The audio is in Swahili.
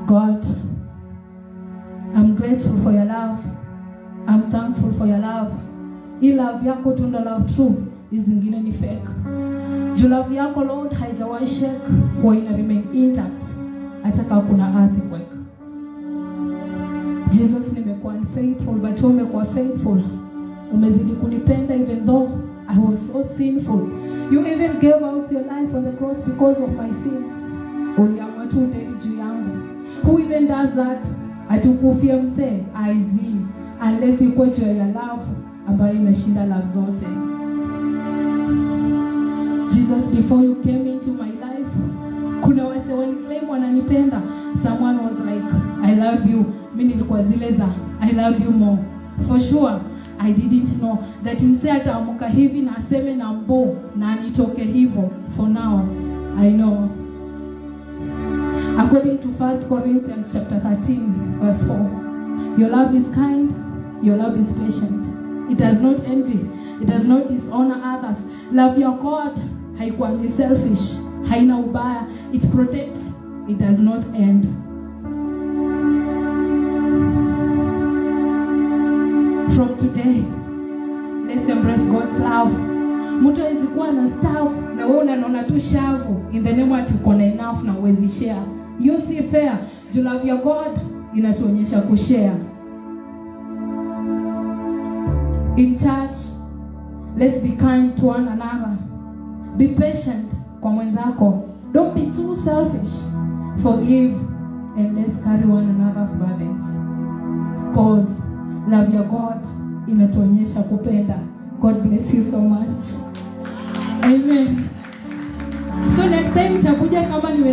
God, I'm grateful for your love. I'm thankful for your love. Hii love yako tu ndo love true, hizi zingine ni fake. Juu love yako, Lord, haijawahi shake, huwa ina remain intact hata kama kuna earthquake. Jesus, nimekuwa unfaithful, but wewe umekuwa faithful. Umezidi kunipenda even though I was so sinful. You even gave out your life on the cross because of my sins. Uliamua tu udedi juu yangu. Who even does that? Ati ukufie msee? Aizi. Unless ikuwe juu ya love ambayo inashinda love zote. Jesus, before you came into my life, kuna wase waliclaim wananipenda. Someone was like, "I love you." Mi nilikuwa zile za, "I love you more." For sure, I didn't know that msee ataamuka hivi na aseme na mbo na anitoke hivyo. For now, I know. According to 1 Corinthians chapter 13, verse 4, your love is kind, your love is patient. It does not envy, it does not dishonor others. Love your God haikuangi selfish, haina ubaya, it protects, it does not end. From today, let's embrace God's love. Mtu hawezi kuwa na staff na wewe unanona tu shavu in the name ati uko na enough na huwezi share. You see fair. Juu love your God inatuonyesha kushare. In church, let's be kind to one another. Be patient kwa mwenzako. Don't be too selfish. Forgive and let's carry one another's burdens. 'Cause love your God inatuonyesha kupenda. God bless you so much. Amen. So next time nitakuja kama nime